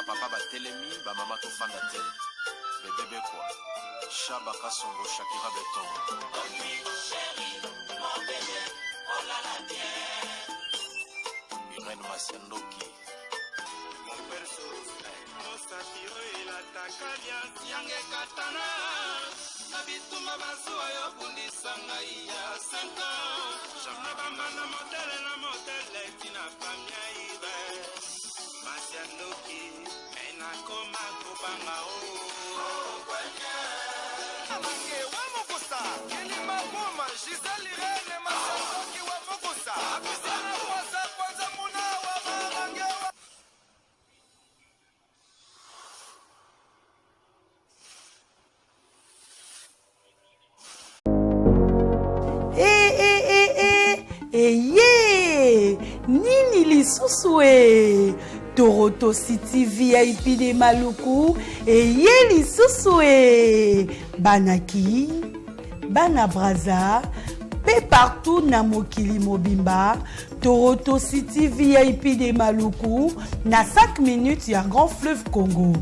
Ba papa batelemi, ba mama tofanda te. Bebe Bekwa, Shaba Kasongo, Shakira Beton. Irène Masiandoki. Mosapi oyo elataka liasi yanga ekatana na bitumba bazuwa yo bundisa ngai ya 5 ans na bambanda motele na motele tina famia ibe masi ya ndoki me nakoma kobanga o Mange wa mokosa kilima boma Gisèle Irène Masandoki wa mokosa Apisana kwasa kwanza muna wa marange wa Eh, eh, eh, eh, eye nini lisusu e Toronto City VIP de Maluku eye lisusu e bana ki bana Brazza mpe partout na mokili mobimba Toronto City VIP de Maluku na 5 minutes ya Grand Fleuve Congo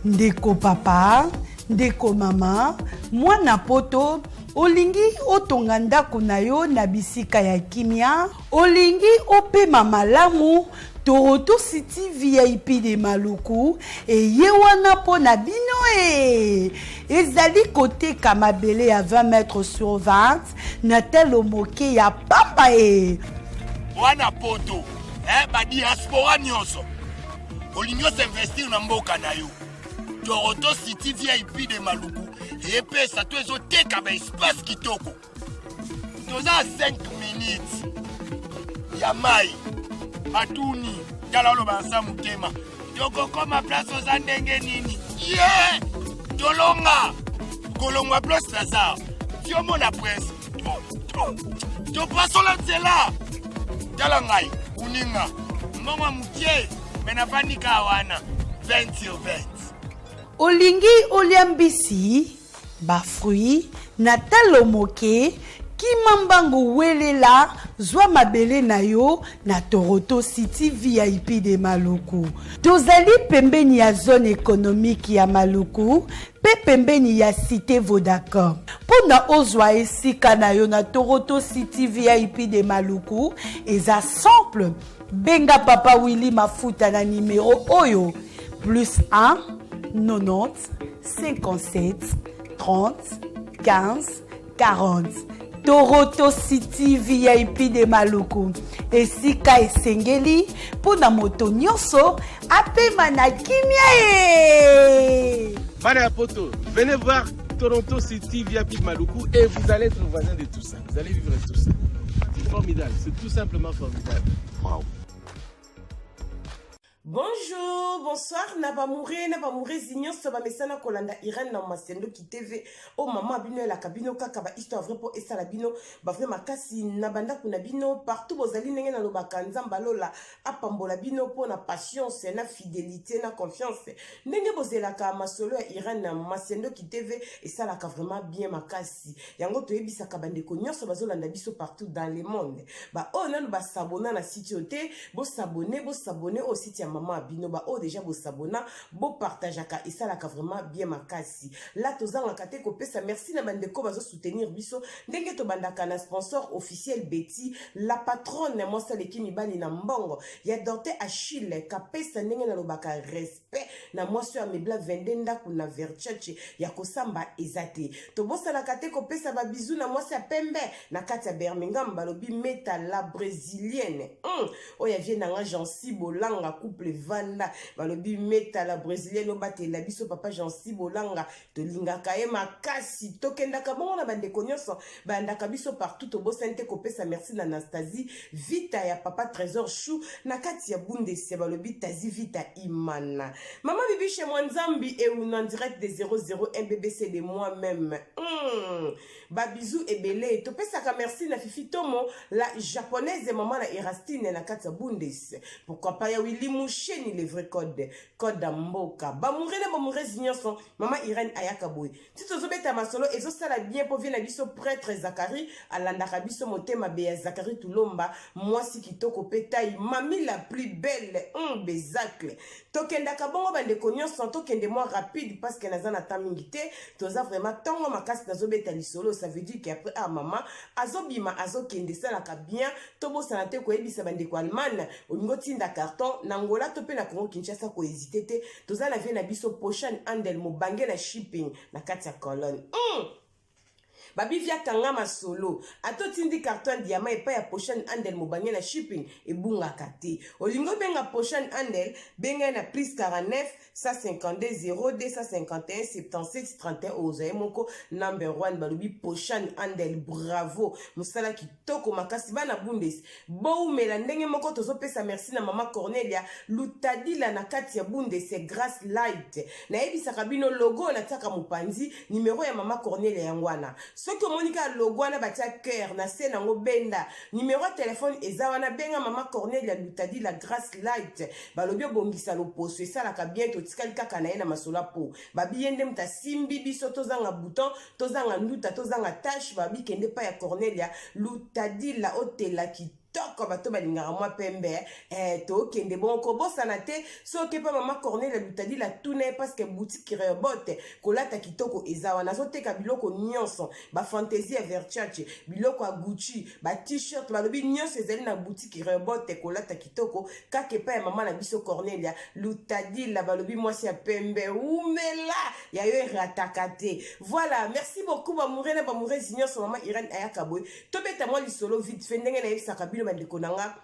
ndeko papa ndeko mama mwana poto olingi otonga ndako na yo na bisika ya kimia olingi opema malamu Toronto City VIP de Maluku eye wana mpo na bino e ezali koteka mabele ya 20 mètres sur 20 na talo moke ya pamba e Wana poto eh, ba diaspora nyonso olingi osinvestir na mboka na yo Toronto City VIP de Maluku epesa to ezoteka ba espace kitoko toza 5 minutes ya mai batuni tala oloba nsa motema tokokoma place oza ndenge nini ye yeah! tolonga kolongwa place lazare tiomona prince topasola nzela tala ngai uninga mbongo mokie me nafandi kaka wana 20 sur 20 Olingi olia mbisi, ba fruits na talo moke, kima mbangu welela zwa mabele na yo na Toroto City VIP de Maluku. Tozali pembeni ya zone economique ya Maluku pe pembeni ya cite Vodacom. Pona ozwa esika na yo na Toroto City VIP de Maluku eza simple. Benga papa Willy Mafuta na numero oyo plus 1 90 57 30 15 40. Toronto City VIP de Maluku esika esengeli mpo na moto nyonso apema na kimia e. Bana ya poto, venez voir Toronto City VIP de Maluku et vous allez être voisin de tout ça. Vous allez vivre tout ça. C'est formidable, c'est tout simplement formidable. Wow. Bonjour, bonsoir na bamoure na bamourezi nyonso bamesana kolanda Irène na Masendoki TV o oh, mama bino elaka bino kaka ba histoire vrai po esala bino ba vrai makasi na bandako na bino partout bozali ndenge nalobaka Nzambe alola apambola bino mpo na patience na fidelité na confiance ndenge bozelaka masolo ya Irène na Masendoki TV esalaka vraiment bien makasi yango toyebisaka bandeko nyonso bazolanda biso partout dans le monde baoyo nanu basabona na site oyo te bosabone bosabone oyo site ya mama ya bino baoyo deja bosabona bopartageaka esalaka vraiment bien makasi la tozangaka te kopesa merci na bandeko bazosoutenir biso ndenge tobandaka na sponsor officiel Betty la patronne mwasi aleki mibali na mbongo ya Dorte Achille kapesa ndenge nalobaka respect pe na mwasi oyo amebla 22 ndako na verchache ya kosamba eza te tobosanaka te kopesa babizu na mwasi ya pembe na kati ya birmingham balobi meta la brésilienne mm. oyo ya vie na nga jansi bolanga couple vanda balobi meta la brésilienne obatela biso papa jansi bolanga tolingaka ye makasi tokendaka bongo na bandeko nyonso bayandaka biso partout tobosani te kopesa merci na anastasie vita ya papa trésor chou na kati ya bundesia balobi tazi vita imana mama Bibi chez moi Nzambi et ou en direct de 001 BBC de moi-même. Ba bisous ebele. Topesaka merci na Fifi Tomo, la japonaise maman na Erastine na kati ya Bundes. Pourquoi pas ya Willy Moucheni le vrai code. Code ya mboka. Ba mourene ba mourese nyonso, maman Irène ayaka boye. Ti tozobeta masolo ezosala bien po vie na biso prêtre Zacharie alandaka biso motema be ya Zacharie Tulomba mwasi kitoko pe taille mami la plus belle bezacle. Tokendaka bongo bandeko nyonso, tokende mwa rapide parce que naza na temps mingi te, toza vraiment tongo makasi nazobeta lisolo, ça veut dire que après ah mama azobima azokende esalaka bien. Tobosana te koyebisa bandeko Allemagne olingi otinda carton na Angola to pe na Congo Kinshasa, kohésite te, toza na vie na biso Poshan Andel mobange na shipping na kati ya Cologne. Babivi akanga masolo ata otindi carton ya diamant epai ya Poshan Andel mobange na shipping ebungaka te. Olingi obenga Poshan Andel, benga ye na plus 49 152 0 251 77 31, ozwa ye moko number 1. Balobi Poshan Andel bravo, mosala kitoko makasi. Bana Bundes boumela ndenge moko. Tozopesa merci na mama Cornelia Lutadila na kati ya Bundes Grace Light. Nayebisaka bino logo natiaka mopanzi numero ya mama Cornelia yango wana. Soki omoni kaka logo wana batia cœur na se nango, benda numero ya telefone eza wana, benga mama Cornelia Lutadila Grace Light. Balobi obongisa loposo esalaka bien. Totikali kaka na ye na masolo po babi ye nde moto asimbi biso, tozanga bouton, tozanga nduta, tozanga tache. Babi kende pa ya Cornelia Lutadila, otela kitoko. Bato balingaka mwa pembe tokende bongo kobosana te. Soki mpe mama Cornelia Lutadila, tuna ye parce que boutique Rehoboth kolata kitoko eza wana. Azoteka biloko nyonso, bafantaisie ya Versace, biloko ya Gucci, ba t-shirt, balobi nyonso ezali na boutique Rehoboth kolata kitoko kaka epai ya mama na biso Cornelia Lutadila. Balobi mwasi ya pembe umela ya yo erataka te. Voilà, merci beaucoup bamoure na bamourese nyonso. Mama Irene ayaka boye, tobeta mwa lisolo vite fait. Ndenge nayebisaka bino bandeko na nga,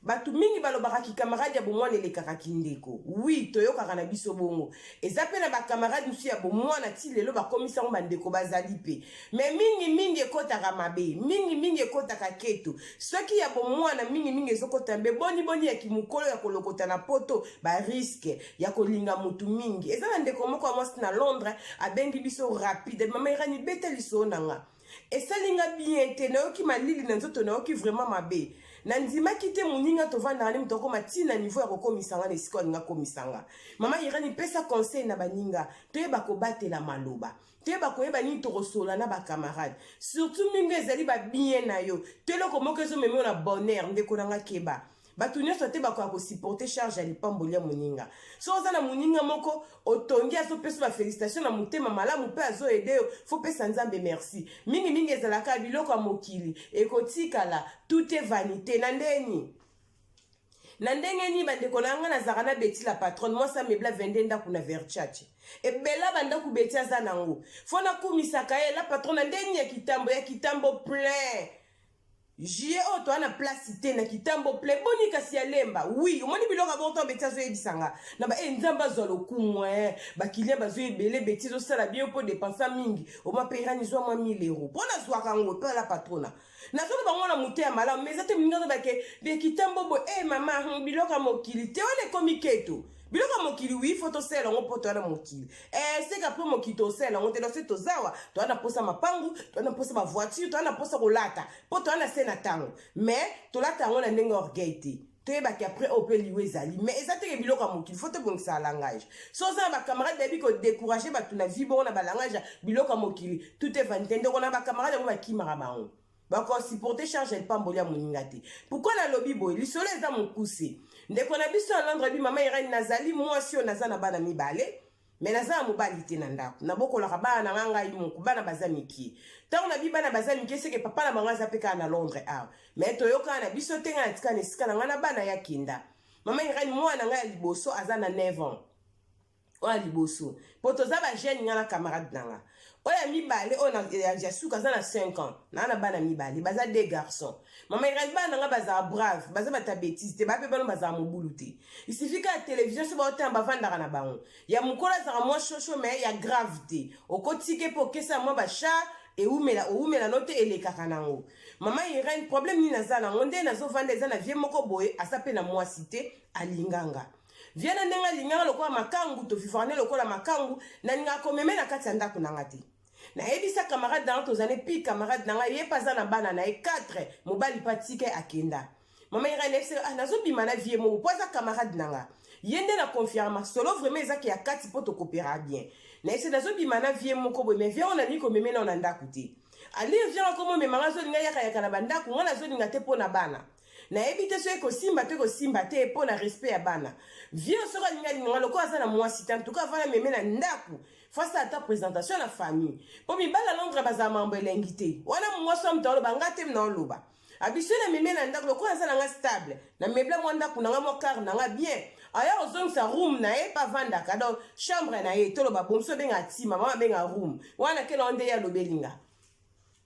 bato mingi balobaka kikamarade ya bomwana elekaka kindeko. Oui, toyokaka na biso bongo. Eza mpe na bakamarade mosusu ya bomwana ti lelo bakomisango bandeko, bazali mpe, mais mingimingi ekɔtaka mabe, mingimingi ekɔtaka keto. Soki ya bomwana mingimingi ezokɔta mbe, boniboni ya kimokolo ya kolokota na poto, barisque ya kolinga motu mingi eza. Na ndeko moko ya mwasi na Londres abengi biso rapide: "Mama Irani, beta lisolo na nga, esali nga bien te, nayoki malili na nzoto, nayoki vraiment mabe. Nandimaki te moninga tovandaka nde moto akóma ntina niveau ya kokomisa nga na esika alinga akomisa nga. Mama Irani, pesa conseil na baninga, toyeba kobatela maloba, toyeba koyeba nini tokosola na bakamarade, surtout mingi ezali babien na yo to eloko moko ezomema yo na bonheur. Ndeko na nga, keba, bato nyonso te bakoka kosupporte charge ya lipamboli ya moninga. So oza na moninga moko otongi, azopesa bafélicitation na motema malamu mpe azoaider yo, faut pesa Nzambe merci. Mingimingi ezalaka biloko ya mokili ekotikala, tout est vanité. Na ndeni na ndenge nini, bandeko na nga? Nazalaka na Beti la patronne, mwasi amebla 22 ndako na Versace, ebela bandako Beti aza nango, faut nakumisaka ye la patronne. Na ndeni ya kitambo, ya kitambo plein juillet oyo toza na place te na kitambo plein, boni kasi ya Lemba. Oui, omoni biloko ya bongo Beti azoyebisanga na ba Nzambe azwa lokumu, bakilian bazwa ebele. Beti ezosala bien mpo dépensa mingi, oma mpe Irani zwa mwa 1000 euro mpo nazwaka yango mpe la patrona. Nazoloba ngo na moto ya malamu, mais eza te moninga azobake be kitambo boye. Mama, biloko ya mokili te wana ekomi keto. Biloko ya mokili, oui, faut tosala yango mpo toya na mokili. Seka mpo mokili tosala yango te. Donc tozawa, toya na mposa mapangu, toya na mposa bavoiture, toya na mposa kolata mpo toya na se na ntango, mais tolata yango na ndenge orgueil te. Toyebaki après oyo mpe liwa ezali, mais eza teke biloko ya mokili. Faut tobongisa langage. So oza na bacamarade bayebi kodécourage bato na vie bongo na balangage ya biloko ya mokili, tout est vanité, ndeko na bacamarade yango bakimaka bango, bakosupporte charge ya lipamboli ya moninga te. Pourquoi nalobi boye? Lisolo eza mokuse. Ndeko na biso ya Londres abi: "Mama Irene, nazali mwasi oyo naza na bana mibale, mais naza na mobali te na ndako. Nabokolaka bana na nga ngai moko. Bana baza mike. Ntango nabi bana baza mike, seke papa na bango aza mpe kaka na Londres awa, mais toyokana na biso te. Ngai natika na esika na ngai na bana ya kenda. Mama Irene, mwana ngai ya liboso aza na 9 ans, oyo ya liboso, mpo toza bajeune, ngai na camarade na nga. Oyo ya mibale, oyo ya suka, aza na 5 ans. Naa na bana mibale, baza deux garçons. Mama Irene, bana na nga bazala brave, baza bata bétise te, baa mpe bano bazala mobulu te. Il suffit kaka télévision, so baotanga, bavandaka na bango. Ya mokolo azalaka mwa shosho, mais ya grave te. Okotike mpe okesa mwa bachar, ewumela owumela no te, elekaka nango. Mama Irene, problème nini naza nango? Nde nazovanda, eza na vie moko boye, aza mpe na mwasi te, alinganga. Vie na ndenge alingaka lokola makangu, tovivaka nde lokola makangu, nalingaka komeme na kati ya ndako na nga te. Nayebisa camarade na nga tozali pi camarade na nga ye pe aza na bana na ye 4, mobali pe atika ye akenda. Mama Irène ayebisi nga ah nazobima na vie moko po aza camarade na nga. Ye nde na confiaka masolo vraiment eza ke ya kati po tokopera bien. Nayebisi nazobima na vie moko boye mais vie oyo nalingi komeme nao na ndako te. Alire vie nga komomema nga azolinga yaka yaka na bandako nga nazolinga te po na bana. Nayebi te soki ekosimba to ekosimba te mpo na respect ya bana. Vieux soki alingi alinga nga lokola aza na mwasi te en tout cas avant nameme na ndaku faut asala ata presentation na famille mpo mibali ya Londres bazala mambo elengi te. Wana mwasi wa moto aloba nga te naoloba. Abi soki nameme na ndaku lokola aza na nga stable na meuble mwa ndaku na nga mwa car na nga bien aya kozongisa room na ye mpe avandaka donc chambre na ye toloba bonso abenga tima mama abenga room wana ke na nde ye alobeli nga.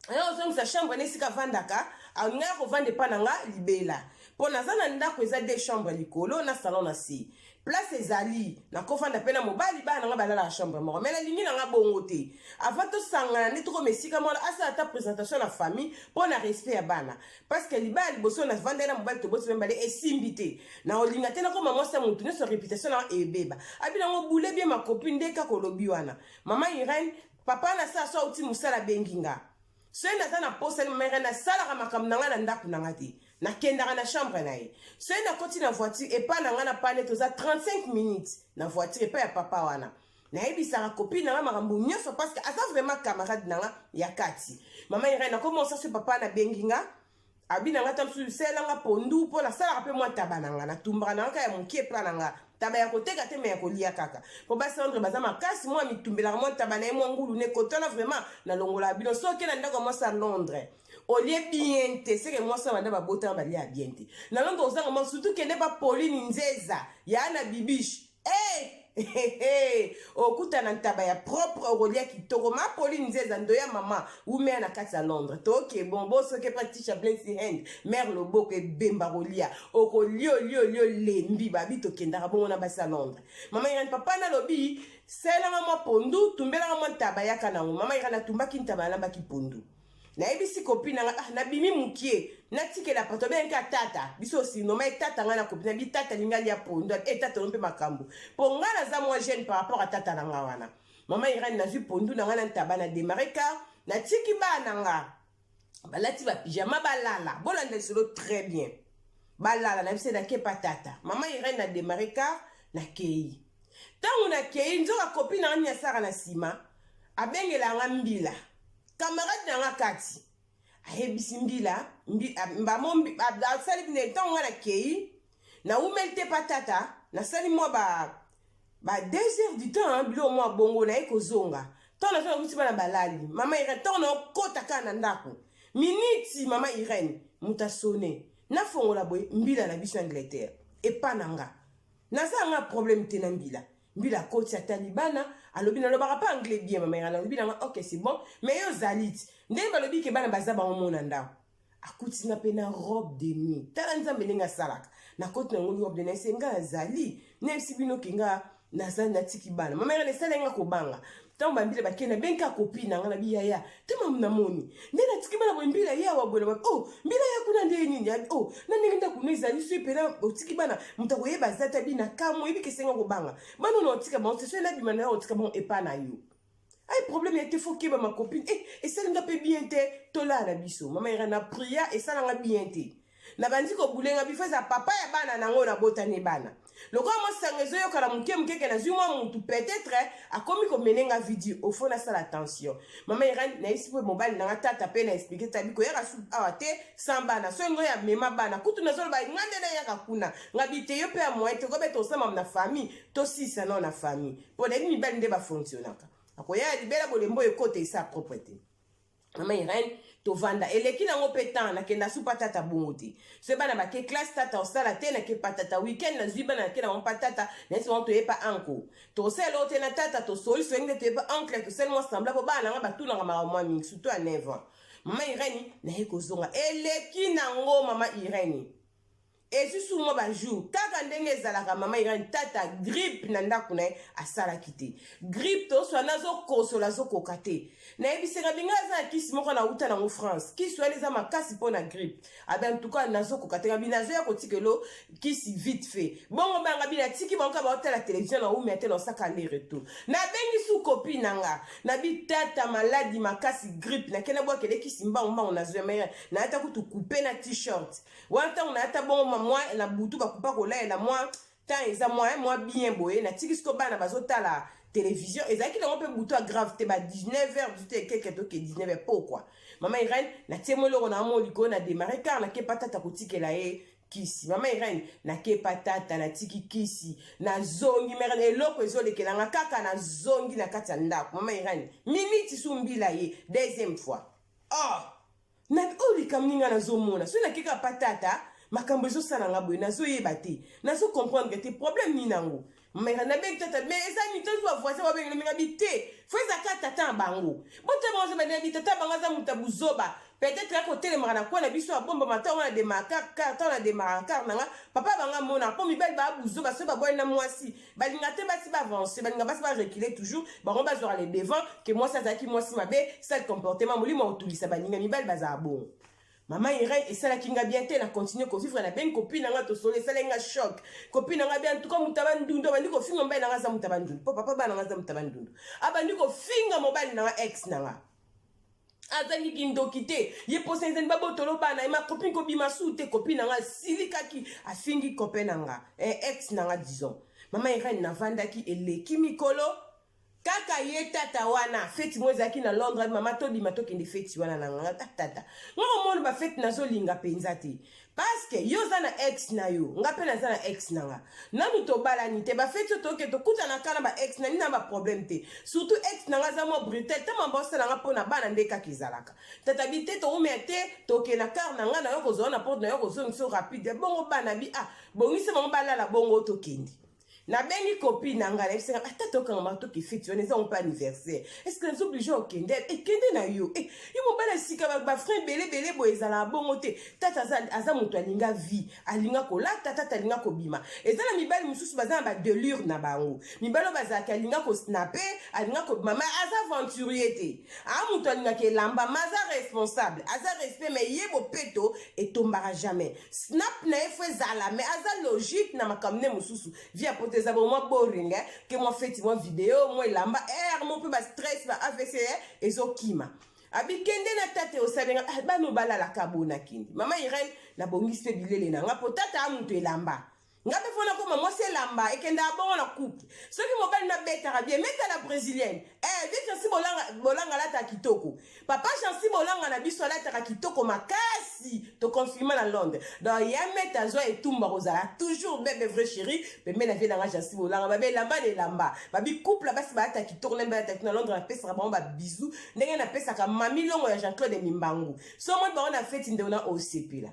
Aya kozongisa chambre na esika avandaka, alingaki kovanda epa na nga libela mpo naza na ndako eza deux chambre likolo na salon na se place ezali nakofanda mpe na mobali bana na nga balalaka chambre moko me nalingi na nga bongo te avant tosangana nde tokoma esika mwana asala ata présentation na famille mpo na respect ya bana parce que libala liboso navandaki na mobali toboti mibale esimbi te na olinga te nakoma mwasi ya motu nyonso réputation na ebeba abi nango boule bien ma copine nde kaka olobi wana mama Irène Papa na sa so auti musala abengi nga. Soki naza na posa ni mama nasalaka makambo na nga na ndako na nga te. Nakendaka na chambre na ye. Soki nakoti na voiture epa na nga na pane toza 35 minutes na voiture epa ya papa wana. Nayebisaka copine na nga makambo nyonso parce que aza vraiment camarade na nga ya kati. Mama Irène nakomonsa soki papa nabengi nga abi na nga ta mosusu salela nga pondu mpo nasalaka mpe mwa taba na nga natumbaka na nga kaka ya mokie epa na nga taba ya koteka te me ya kolia kaka mpo basi Londres baza makasi mwa mitumbelaka mwa taba na ye mwa ngulu ne kotana vraiment nalongolaka bino soki na ndako ya mwasi ya Londres olie bien te seke mwasi ya banda babotama balia bien te na Londres ozanga mwa surtout kende pa Pauline Nzeza ya na Bibiche Hey! Eh! Okutana ntaba ya propre okolia kitoko ma Pauline Nzeza ndoya mama wumea na kati ya Londres toke bon bosoke pa tisha blessy hand mère loboko ebemba kolia okolia olia olia olembi babi tokendaka bongo na basi ya Londres mama Irene papa nalobi salelanga mwa pondu tumbelanga mwa ntaba yaka nango mama Irene atumbaki ntaba alambaki pondu nayebisi copine nanga ah, nabimi mukie natikela pato abengi ka tata biso osinoma ye tata ngai na copine abi tata alingi alia pondu e tata oyo mpe makambo mpo ngai naza mwa jeune par rapport a tata na ngai wana mama Irene nazwi pondu na ngai na ntaba na demare car natiki bana nga balati bapijama balala bolanda lisolo très bien balala na biso nakepa tata mama Irene na demare car nakei ntango nakei nzoka copine na ngai asara na nsima abengela nga mbila Camarade na nga kati ayebisi mbila mbamo asali bine ntango nga nakei nawumeli te pa tata nasali mwa ba ba 2 heures du temps biloko mwa bongo naye kozonga ntango nazo nakuti bana balali mama Irene ntango naokota kaka na ndako miniti mama Irene moto asone nafongola boye mbila na biso Angleterre epa na nga naza nga problème te na mbila Mbila akoti atali bana alobi nalobaka pa anglais bien mama Irene alobi nanga ok c'est bon mais yo ozali ti ndenge balobi ke bana baza bango mona ndako akuti nga mpe na robe de nuit tala nzambe ndenge asalaka nakoti na ngoli robe de nuit ese nga azali nayebisi bino ke nga naza natiki bana mama Irene esala nga kobanga ntango bambila bakei nabengi kaka kopi na nga na biyaya te mamu namoni nde natiki bana boye mbila ye awa boye na oh mbila ya kuna nde nini oh na ndenge ndako no ezali soki mpena otiki bana moto akoyeba aza te abi na kamwe oyebi kesenga kobanga bana ono otika bango te soki nabima na yo otika bango epa na yo ay problème ya te fo keba ma copine eh esali nga mpe bien te tolala na biso mama ira na priya esala nga bien te nabandi kobulenga bifo eza papa ya bana nango nabotani bana lokola mwa sango ezoyokana moke moke ke nazwi mwa mutu peut-être akomi komene nga video ofo nasala attention mama Irene nayebisi mpe mobali nanga tata mpe na explike tabi koyaka su awa te sans bana soki ngo ya mema bana kutu nazoloba nga nde nayaka kuna nga bite yo mpe ya moyen te kobe tosama na famille tosisa nao na famille mpo nayebi mibali nde bafonctionnaka akoya ya libela bolembo ekota esa propre te mama Irene tovanda eleki nango mpe temps nakenda su pa tata bongo te soki bana bake classe tata osala te nake pa tata weekend nazwi bana nake nango pa tata nayesi bango toye pa anko tosala eloko te na tata tosoli soki nde toye pa oncle tosali mwa sembla mpo bana nanga batunaka makambo mwa mingi surtout ya 9 ans mama Irene naye kozonga eleki nango mama Irene. Ezwi su mwa bajour kaka ndenge ezalaka. Mama Irene, tata grippe na ndako na ye asalaki te grippe, toswa nazokosola azokoka te. Nayebisaka binga aza na kisi moko nauta nango France, kisi wana eza makasi mpo na grippe. Abe en tout cas nazokoka te, ngabi nazoya kotikelo kisi vite fait. Bongo banga bi natiki bango kaka baotala televizio na umia te, naosaka aller retour. Nabengi su kopi na nga, nabi tata maladi makasi grippe, nakende bwakele kisi mbangu mbangu nazoya. Mere nayata kutu coupe na t-shirt wana ntango nayata bongo mwa na butu bakupa kolayela mwa temps eza mwa mwa bien boye. Natiki siko bana bazotala télévision, ezalaki nango mpe butu ya grave te, ba 19 heures 18 ekeke toke 19 heures pokwa. Mama Irene, natie mo eloko na mo likolo na démarre car nakepa tata kotikela ye kisi. Mama Irene, nakepa tata, natiki kisi, nazongi. Mere eloko ezolekelanga kaka, nazongi na kati ya ndako. Mama Irene, miniti su mbila ye deuxième fois. Oh, na oyo likambo nini nga nazomona? Soki nakeka pa tata, makambo ezosala nga boye, nazoyeba te, nazocomprendre te problème nini nango. Mera nabengi tata, mais eza nini? Tozi bavoisin babengeli minga bi te, fo ezaka tata na bango bota bango aza bi tata bango aza moto ya buzoba. Peut-être akotelemaka na kwa na biso, abombama ntango na demaraka car, ntango na demaraka car nanga papa bango amonaka mpo mibali baa buzoba. Soki babwani na mwasi, balinga te basi baavance, balinga basi barecule toujours, bango bazwaka le devant ke mwasi azalaki mwasi mabe, sale comportement, molimo akotulisa baninga. Mibali bazala bongo. Mama Irene, esalaki nga bien te. Na continue kovivre, nabengi copine na nga, tosolo, esalaki nga choc. Copine na nga bien, en tout cas moto abandundu, abandi kofinga mobali na nga aza moto abandundu, mpo papa bana nga aza moto abandundu. Abandi kofinga mobali na nga, ex na nga, azangi kindoki te. Ye mposa ezali babotolo bana ye. Ma copine kobima su te. Copine na nga asilikaki, afingi copain na nga, eh, ex na nga disons. Mama Irene, navandaki, eleki mikolo kaka ye tata wana, feti moko ezalaki na Londres. Mama, tobima tokende feti wana na nga. Tata nga komona bafeti nazolinga mpenza te, parce que yo oza na ex na yo, nga mpe naza na ex na nga, nanu tobalani te. Bafeti oyo toke tokutanaka na baex na nini na baproblème te, surtout ex na nga aza mwa brutal ntango mamba osala nga mpo na bana nde kaka ezalaka. Tata bi te, toumea te, tokende na car na nga na yo, kozwa na porte na yo, kozongisa rapide. Bongo bana bi ah, bongisa bango balala, bongo tokende. Nabengi copine na ngai, nayebisaka ata tokangama toke feti wana, eza ngo mpe anniversaire. Est ce que naza oblige okende? Ekende na yo, yo mobali ya sika, bafrein ebele ebele boye, ezalaka bongo te. Tata aza, aza moto alinga vie, alinga kolata, tata alinga kobima. Eza na mibali mosusu baza na badelure na bango. Mibali oyo bazalaka alinga kosnape, alinga kobima, ma aza aventurier te. Aa moto alingaka elamba, ma aza responsable, aza respect, mais ye bopeto etombaka jamais. Snap na ye fo ezala, mais aza logique na makambo nde mosusu. Vie ya poto eza bongo, mwa boring, eh? Ke mwa feti, mwa video, mwa elamba air mo mpe bastress ba AVC, eh? Ezokima. Abikende na tate osalenga, ah, bana balalaka bonakende. Mama Irene, nabongisi mpe bilele na nga mpo tata a moto elamba, nga mpe fo nakoma mwasi elamba. Ekendaka bongo na couple. Soki mobali nabetaka bien, meta la brésilienne, eh, vie Jansi Bolanga, Bolanga alataka kitoko. Papa Jansi Bolanga na biso alataka kitoko makasi, toconfirme na Londres. Donc ya meta azwa etumba kozala toujours bebe vrai chéri pembe na vie nanga Jansi Bolanga. Babe elamba na elamba, babi couple basi balata kitoko na balata na Londres. Napesaka bango babizu ndenge napesaka mami longo ya Jean Claude Mimbangu. So moi bango na feti ndeko na osepela.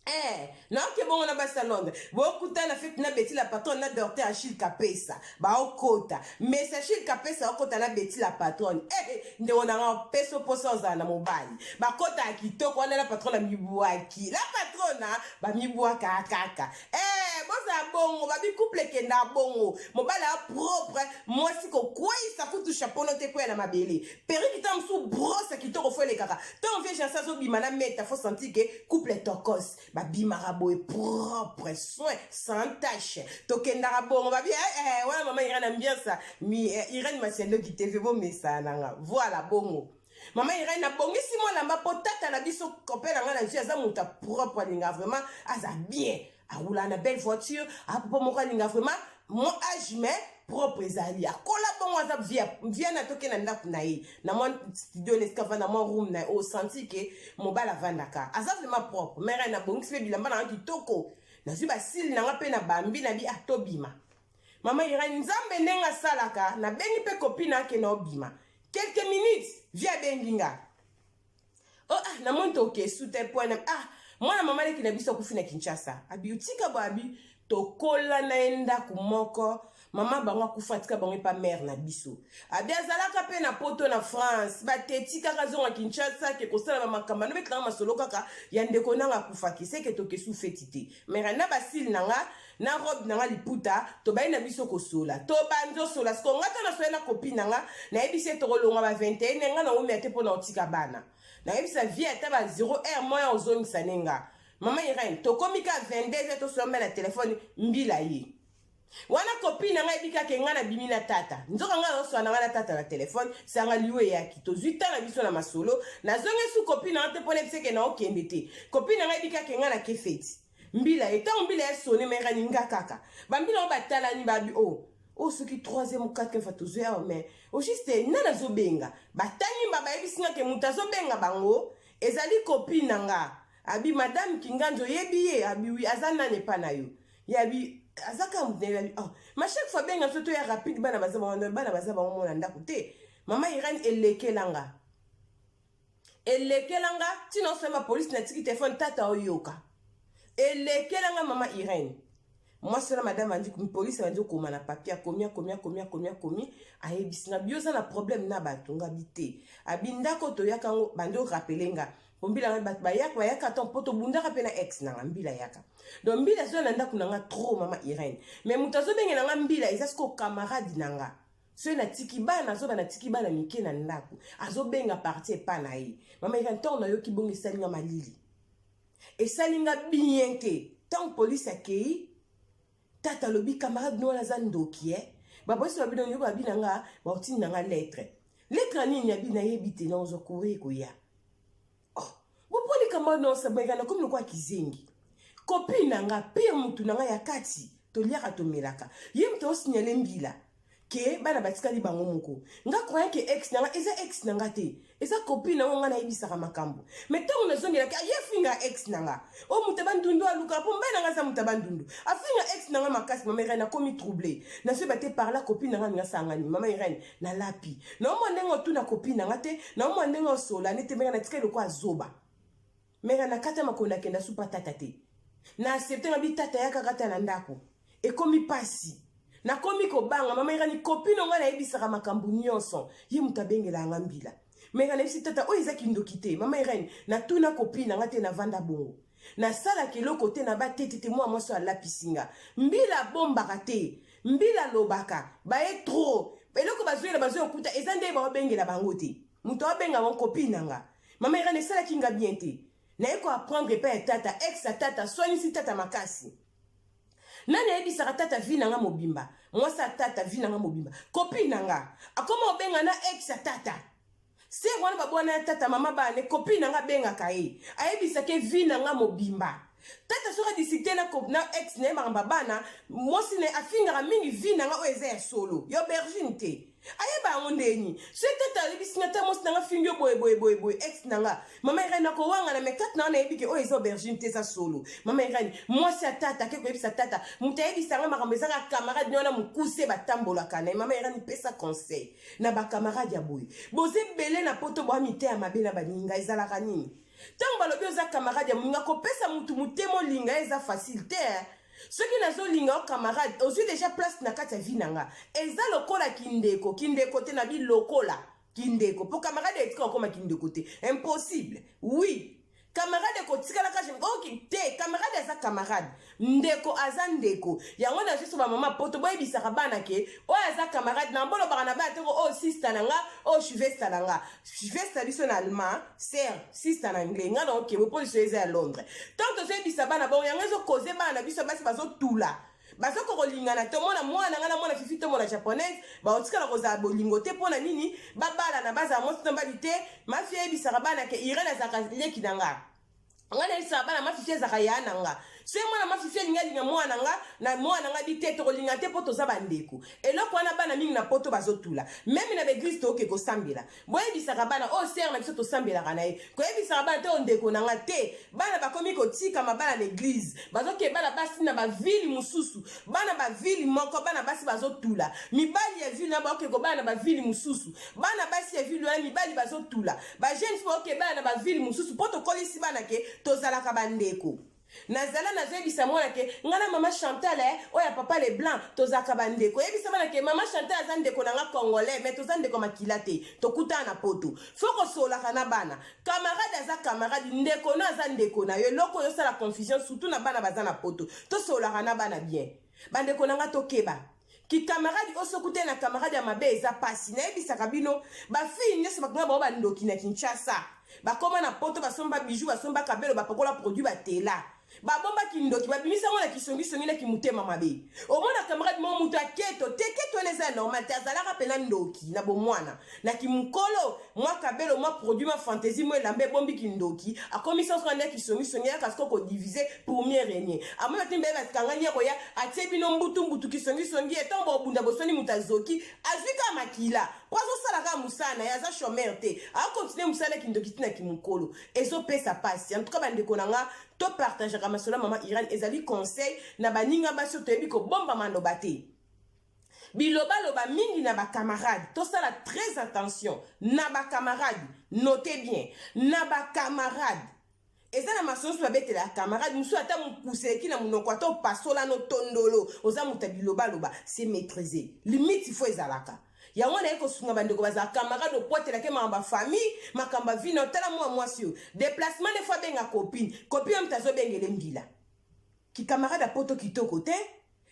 Eh, naoke bongo na basi ya Londres, bokuta na feti na Beti la patronne na docteur Achille Kapesa baokota. Mais Achille Kapesa okota na Beti la patronne, eh, ndeko na nga opesa oposa ozala na mobali. Bakota ya kitoko wana, la patronne amibwaki, la patrona bamibwaka kaka. Eh, bozala bongo, babi couple ekenda bongo, mobali a propre, mwasi kokweyisa kutu chapeau no te, kweya na mabele, perruque ta mosusu, brosse kitoko fo elekaka. Ntango vie Jansi azobima na meta, fo sentir ke couple tokos, babimaka boye propre, soin, sans tache. Tokendaka bongo, babi eh, eh, wana mama Irene ambiance mi, eh, Irene Masiandoki TV, bomesana nanga. Voilà bongo. Mama Irene, nabongisi mwa lamba mpo tata na biso copain na ngai nazwi aza moto ya propre, alinga vraiment aza bien, aroula na belle voiture, apopo moko alinga vraiment mo age, mais propre ezali, akola bongo, aza via na toke na ndako na ye na mwa studio na esika avanda, mwa room na ye, osanti ke mobali avandaka, aza vraiment propre. Mere nabongisi mpe bilamba na nga kitoko, nazwi basili na nga mpe na bambi na bi ah, tobima. Mama Irene, Nzambe ndenge asalaka, nabengi mpe copine akende obima quelques minutes, vie abengi nga: oh, ah, namoni tokesu te point. Ah, mwana mama leki na biso akufi na Kinshasa. Abi otika bo, abi tokola na ye ndako moko. Mama bango akufa atika bango epa mare na biso. Abi azalaka mpe na poto na France, bateti kaka azonga Kinshasa ke kosala ba makambo ano betelanga masolo kaka ya ndeko nanga akufaki seke tokesu feti te. Mere na basile na nga na robe na nga liputa tobayi na biso kosola tobandi osola siko nga to nasola na copine na nga nayebisi ye tokolongwa ba 21 nga na umia te mpo na otika bana nayebisa vie ata ba 0 heure moya ozongisa ne nga mama Irène tokomi ka 22 heures tosola mbe na telefone mbila ye wana copine na ngai ebikake ngai nabimi na tata nzoka ngai nazoswana ngai na tata na telefone sanga liwa eyaki tozwi ta na biso na masolo nazongi su copine na ngai te mpo nayebiseke na okende te copine na ngai ebikake ngai na kefeti mbila ye ntango mbila ya sone merani nga kaka bambila yango batalani babi o oh, oyo oh, soki troisième ou quatrième fois tozwi awa mais au juste nani azobenga batangi mba bayebisi nga ke moto azobenga bango ezali copine na nga abi madame kinganzi oyebi ye abi wi aza nani epa na yo yabi aza kaka moto na ye oh. ma chaque fois benga biso toya rapide bana baza bango bana baza bango mona ndako te mama Irène elekela nga elekela nga ntina osomba polisi natiki telefone tata oyoka elekela nga mama Irène mwasi wana madame andi polisi abandi okoma na papier akomi akomi akomi akomi akomi ayebisi nga bio oza na problème na bato nga bi te abi ndako toyaka yango bandi orapele nga po mbila nga bato bayaka bayaka to mpo tobundaka mpe na ex na nga mbila yaka donc mbila azoya na ndako na nga trop mama Irène mais moto azobengela nga mbila eza sikoyo camarade na nga soki natiki bana azoba natiki bana mike na ndako azobenga parti epa na ye mama Irène ntango nayoki bongo esali nga malili esali nga bien te ntango polisi akei tata alobi camarade no wana aza ndoki e bapolisi babi noni babi na nga baotindi na nga lettre lettre nini abi nayebi te naozwa courrier koya oh boponi camarade no osabweka nakomi lokola kizengi copine na nga pire mutu na nga ya kati toliaka tomelaka ye moto aosignale mbila ke bana batikali bango moko nga croyant ke ex na nga eza ex na nga te eza copine na ngo nga nayebisaka makambo mais ntango nazongelaki aye afinga ex na nga o moto ya bandundu aluka mpo mbai na nga aza moto ya bandundu afinga ex na nga makasi mama Irène akomi trouble nazoyeba te par la copine na nga alinga asanga nini mama Irène nalapi naomwa ndenge otuna copine na nga te naomwa ndenge osola nete mbenga natikali lokola zoba Mera na kata makolo nakenda supa tata te na accepte nga bi tata ya kaka ta na ndako ekomi pasi nakomi kobanga mama irani copine nga nayebisaka makambo nyonso ye moto abengelaka nga mbila mera nayebisi tata oyo eza kindoki te mama irene natuna copine na nga te navanda bongo nasalaka eloko te na batetete mwa mwasi oyo alapisi nga mbila abombaka te mbila alobaka baye trop eloko bazoyela bazoya okuta eza nde baobengela bango te moto abenga bango copine na nga mama Irène esalaki nga bien te naye ko apprendre epai ya tata ex ya tata aswanisi tata makasi nani ayebisaka tata vie na nga mobimba mwasi ya tata vie na nga mobimba copine na nga akoma obenga na ex ya tata sere wana babwana ya tata mama bana copine na nga abengaka ye ayebisaka ye vie na nga mobimba tata soki adiscute na, na ex na ye makambo ya bana mwasi na ye afingaka mingi vie na nga oyo eza ya solo ya aubergine te ayeba yango ndeni soki tata ayebisi nga ta mwasi na nga fingi yo boye boye boye boye ex na nga mama Irène nakowangana me kati na nga nayebi ke oyo eza aubergine te eza solo mama Irène mwasi ya tata ake koyebisa tata moto ayebisa nga makambo ezaka camarade ne wana mokuse batambolaka na ye mama Irène pesa conseil na bacamarade ya boye boza ebele na poto boa miteya mabe na baninga ezalaka nini ntango balobi oza camarade ya moninga kopesa motu motema olinga ye eza facile te eh. Soki nazolinga yo camarade ozwi deja place na kati ya vie na nga eza lokola kindeko kindeko te na bi lokola kindeko po camarade etika okoma kindeko te impossible oui camarade ekotikalaka oki te camarade aza camarade ndeko aza ndeko yango na biso bamama poto boyebisaka bana ke oyo aza camarade na bolobaka na bana te ko oyo sista na nga oyo chivesta na nga Schwester biso na allemand sœur sister na anglais nga na okebo mpo liso eza ya Londres ntango tozoyebisa bana bongo yango ezokoze bana na biso basi bazotula bazokoka kolingana te omona mwana nga na mwana fifi tomona japonaise baotikala kozala bolingo te mpo na nini babalana bazala mwasi na mobali te mafi ayebisaka bana ke Irene azalaka leki na nga nga nayebisaka bana mafifi azalaka ya na nga soki mwana mafifi alingi alinga mwana nga na mwana nga bi te tokolinga te mpo toza bandeko eloko wana bana mingi na poto bazotula meme na baeglise toyoke kosambela boyebisaka bana oyo oh, sere na biso tosambelaka na ye koyebisaka bana te oyo ndeko na nga te bana bakomi kotika mabala na eglise bazoke bana basi na bavile mosusu bana bavile moko bana basi bazotula mibali ya ville na baoke kobala na bavile mosusu bana basi ya ville wana mibali bazotula ba jeune fille oke bana na ba ville mosusu mpo tokolisi bana ke tozalaka bandeko. Nazala nazoyebisa mwana ke nga na mama Chantal eh, oyo ya papa le blanc tozalaka bandeko. Yebisa bana ke mama Chantal aza ndeko na nga congolais, mais toza ndeko makila te, tokutana na poto. Faut kosololaka na bana. Camarade aza camarade, ndeko no aza ndeko na yo. Eloko oyo osala confusion surtout na bana baza na poto. Tosololaka na bana bien. Bandeko na nga tokeba. Ki camarade oyo soki okutani na camarade ya mabe eza pasi. Nayebisaka bino ba fille nyonso bakanga bango ba ndoki na Kinshasa. Bakoma na poto basomba bijoux, basomba kabelo, bapakola produit batela. Babomba kindoki, babimisa yango na kisongisongi na kimutema mabe. Omona camarade moko moto ya keto, te keto wana eza ya normal te, azalaka pena ndoki na bomwana. Na kimukolo, mwa kabelo, mwa produit, mwa fantaisie, mwa elamba ebombi kindoki, akomisi yango na kisongisongi, ayaka sikoyo ko diviser pour mieux regner. Amona te mbele bakangani ya koya, atie bino mbutu mbutu kisongisongi, ye ntango bobunda bosoni moto azoki, azwi kaka makila, po azosala kaka mosala na ye, aza chômeur te, akocontinue mosala ya kindoki ti na kimukolo. Ezopesa pasi. En tout cas bandeko na nga, to partageaka masolo ya mama Irène, ezali conseil na baninga basi oyo toyebi kobomba maloba te. Bilobaloba mingi na ba camarades, tosala très attention na ba camarades, notez bien, na ba camarades. Eza na masolo mosusu babetela ya camarade mosusu ata mokuse eleki na monoko ata opasola no tondolo oza moto ya bilobaloba, c'est maîtriser limite il faut ezalaka yango. Naye kosunga bandeko bazala camarade opwatelaki makambo ya famille, makambo ya vie na otala mwa mwasi oyo déplacement ne fo abenga copine, copine oyo moto azobengele mbila ki camarade ya poto kitoko te.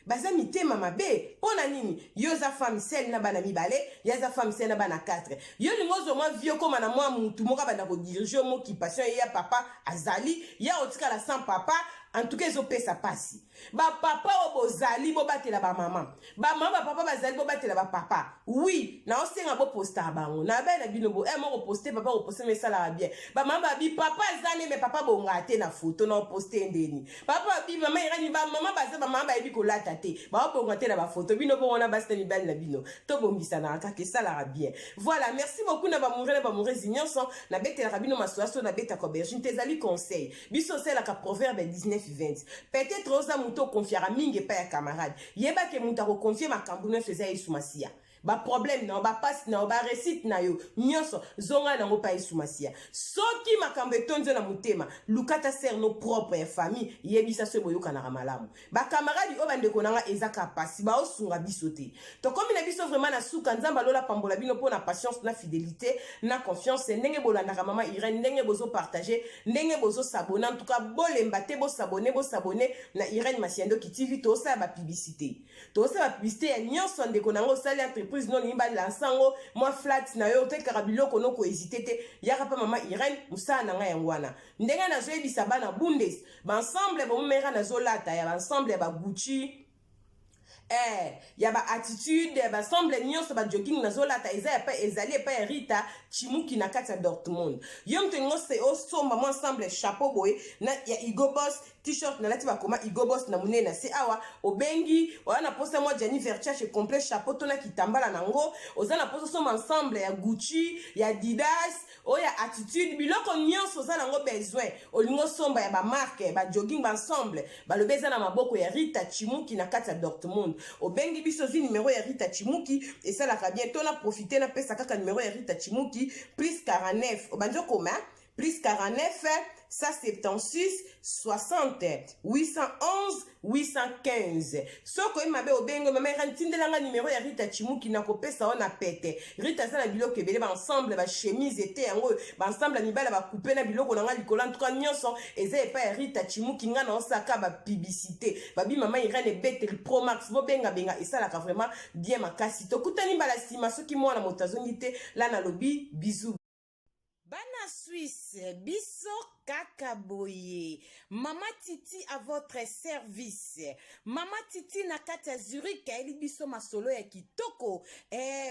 Baza mitema mabe. Mpo na nini? Yo oza femme seule na bana mibale, ye aza femme seule na bana 4. Yo olingi ozwa mwa vie okóma na mwa mutu moko abanda kodirige yo, moccupation ye ya papa azali, ya otikala sans papa. En tout cas ezopesa pasi. Bapapa oyo bozali bobatela bamama, bamama bapapa bazali bobatela bapapa. Oui, naosenga bopostaka bango na bai na bino bo moko poste papa koposte me esalaka bien. Bamama babi papa aza ne me papa bongaka te na foto na oposte ndeni. Papa babi mama Irani, bamama baza bamama bayebi kolata te, baobonga te na bafoto. Bino bongo na basi na mibali na bino tobongisanaka kaka, esalaka bien. Voilà, merci beaucoup na bamoure na bamourezi nyonso. Nabetelaka bino masolo so nabetaka aubergine te, ezali conseil. Biso osalelaka proverbe 19 20. Peut-être oza moto okonfiaka mingi epai ya camarade, yeba ke moto akokonfie makambo nyonso eza Yesu Masiya. Baproblème na yo, bapasi na yo, baresite na yo nyonso, zonga nango pa Yesu Masiya. Soki makambo etondi yo na motema, luka ta sere no propre ya famille, yebisa soki boyokanaka malamu. Bakamaradi oyo bandeko na nga eza ka pasi, baosunga biso te. Tokomi na biso vraiment na suka. Nzambe alola pambola bino mpo na patience na fidélité na confiance, ndenge bolandaka mama Irène, ndenge bozopartage, ndenge bozosabone. En tout cas bolemba te, bosabone, bosabone na Irène Masiandoki TV. Tosala bapublicité, tosala bapublicité ya nyonso. Ndeko na yango osali entreprise no, olingi balansa yango, mwa flat na yo, otekaka biloko no, kohésite te, yaka mpa mama Irène. Mosala na ngai yango wana. Ndenge nazoyebisa bana bundes, baensemble bomomeka nazolata ya baensemble ya bagucci, ya ba-attitude, baensemble nyonso, bajogging nazolata eza ezali epai ya Rita Chimuki na kati ya Dortmund. Yo moto olingi osomba mwa ensemble, chapeau boye na ya Hugo Boss, t-shirt nalati bakoma Hugo Boss na monene na se awa, obengi oya na posa mwa Gianni Versace complet, chapeau to na kitambala nango. Oza na posa osomba ensemble ya Gucci, ya Adidas, oyo ya attitude, biloko nyonso oza nango besoin, olingi osomba ya bamarke, bajogging, baensemble, balobi eza na maboko ya Rita Chimuki na kati ya Dortmund. Obengi biso, ozwi numero ya Rita Chimuki, esalaka bien. To na profite napesa kaka numero ya Rita Chimuki: plus 49, obandi okoma, plus 49 176 60 811 815. Soki oyebi mabe, obenge mama Irani, tindelanga numero ya Rita Chimuki, na kopesa wana pete. Rita aza na biloko ebele, baensemble, bachemise ete yango oyo, baensemble ya mibali, bakupe na biloko na nga likolo. En tout cas nyonso eza epai ya Rita Chimuki. Nga na osaka bapublicité, babi mama Irene ebeteli Promax, bobengabenga, esalaka vraiment bien makasi. Tokutani mbala nsima soki mwana moto azongi te la. Nalobi bisous. Bana Suisse, biso kaka boye. Mama Titi à votre service. Mama Titi na kati ya Zurich ayeli biso masolo ya kitoko.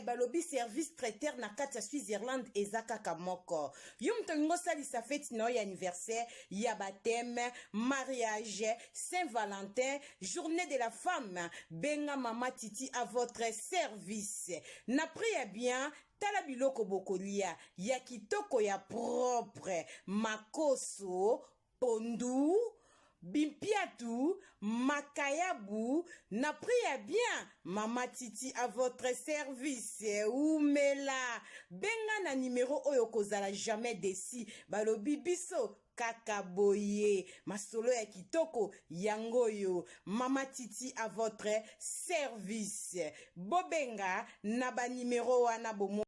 Balobi service traiteur na kati ya Switzerland eza kaka moko. Yo moto olingi osalisa feti na yo ya anniversaire, ya baptême, mariage, Saint-Valentin, journée de la femme, benga Mama Titi à votre service. Na prix ya bien, tala biloko bokolia ya kitoko ya propre: makoso, pondu, bimpiatu, makayabu, na prix ya bien. Mama Titi à votre service. Umela, benga na numero oyo, kozala jamais déçu. Balobi biso. Kaka boye, masolo ya kitoko yango oyo. Mama Titi à votre service. Bobenga na ba numero wana bomo.